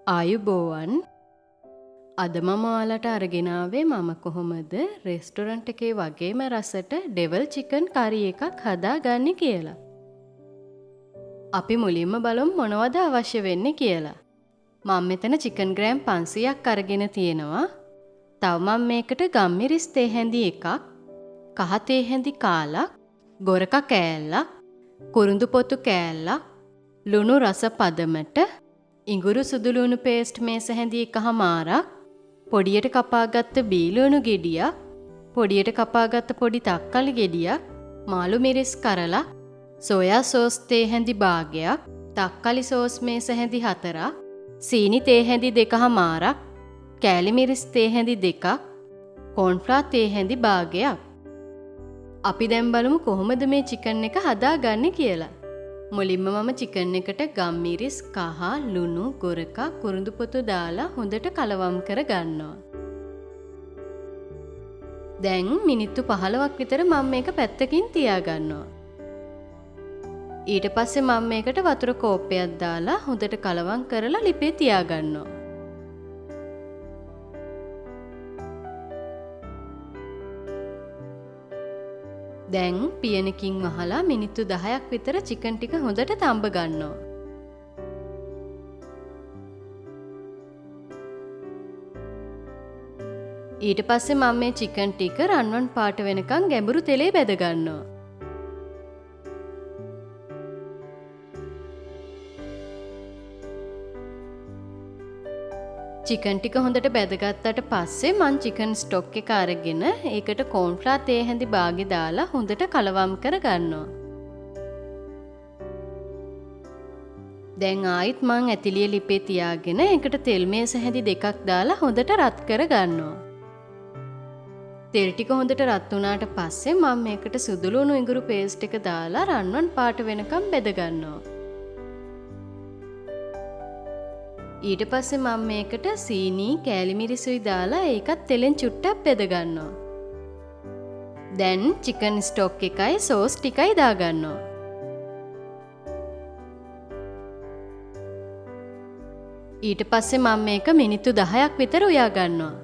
ආයුබෝවන්. අද මම ඔයාලට අරගෙන ආවේ මම කොහොමද රෙස්ටොරන්ට් එකේ වගේම රසට ඩෙවල් චිකන් කරි එකක් හදාගන්නේ කියලා. අපි මුලින්ම බලමු මොනවද අවශ්‍ය වෙන්නේ කියලා. මම මෙතන චිකන් ග්‍රෑම් 500ක් අරගෙන තියෙනවා. තව මම මේකට ගම්මිරිස් තේ හැඳි එකක්, කහ තේ හැඳි කාලක්, ගොරක කෑල්ලක්, කුරුඳු පොතු කෑල්ලක්, ලුණු රස පදමට, ඉඟුරු සුදු ලුණු පේස්ට් මේස හැඳි එකහමාරක්, පොඩියට කපාගත්ත බීලුණු ගෙඩියක්, පොඩියට කපාගත්ත පොඩි තක්කාලි ගෙඩියක්, මාළු මිරිස් කරලක්, සෝයා සෝස් තේ හැඳි භාගයක්, තක්කාලි සෝස් මේස හැඳි 4ක්, සීනි තේ හැඳි දෙකහමාරක්, කෑලි මිරිස් තේ හැඳි දෙකක්, කෝන්ෆ්ලා තේ හැඳි භාගයක්. අපි දැන් බලමු කොහොමද මේ චිකන් එක හදාගන්නේ කියලා. මුලින්ම මම චිකන් එකට ගම්මිරිස්, කහ, ලුණු, ගොරකා, කුරුඳු පොතු දාලා හොඳට කලවම් කර ගන්නවා. දැන් මිනිත්තු 15ක් විතර මම මේක පැත්තකින් තියාගන්නවා. ඊට පස්සේ මම මේකට වතුර කෝප්පයක් දාලා හොඳට කලවම් කරලා ලිපේ තියාගන්නවා. දැන් පියනකින් වහලා මිනිත්තු 10ක් විතර චිකන් ටික හොඳට තඹ ගන්නවා. ඊට පස්සේ මම මේ චිකන් ටික රන්වන් පාට වෙනකන් ගැඹුරු තෙලේ බැද ගන්නවා. චිකන් ටික හොඳට බැදගත්තට පස්සේ මං චිකන් ස්ටොක් එක අරගෙන ඒකට කෝන්ෆ්ලා තේ හැඳි භාගෙ දාලා හොඳට කලවම් කර ගන්නවා. දැන් ආයිත් මං ඇතිලිය ලිපේ තියාගෙන ඒකට තෙල් මේස හැඳි දෙකක් දාලා හොඳට රත් කර ගන්නවා. තෙල් ටික හොඳට රත් වුණාට පස්සේ මං මේකට සුදු ලුණු ඉඟුරු පේස්ට් එක දාලා රන්වන් පාට වෙනකම් බැද ගන්නවා. ඊට පස්සේ මම මේකට සීනි, කෑලි මිරිසුයි දාලා ඒකත් තෙලෙන් චුට්ටක් බෙද ගන්නවා. දැන් චිකන් ස්ටොක් එකයි සෝස් ටිකයි දාගන්නවා. ඊට පස්සේ මම මේක මිනිත්තු 10ක් විතර උයා ගන්නවා.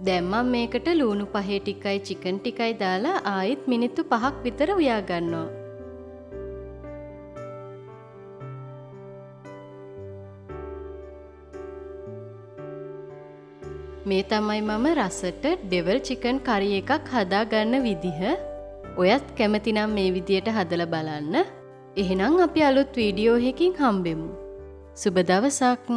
දැන් මම මේකට ලුණු පහේ ටිකයි චිකන් ටිකයි දාලා ආයෙත් මිනිත්තු 5ක් විතර උයා ගන්නවා. මේ තමයි මම රසට ඩෙවල් චිකන් කරි එකක් හදාගන්න විදිහ. ඔයත් කැමති නම් මේ විදියට හදලා බලන්න. එහෙනම් අපි අලුත් වීඩියෝ එකකින් හම්බෙමු. සුබ දවසක්.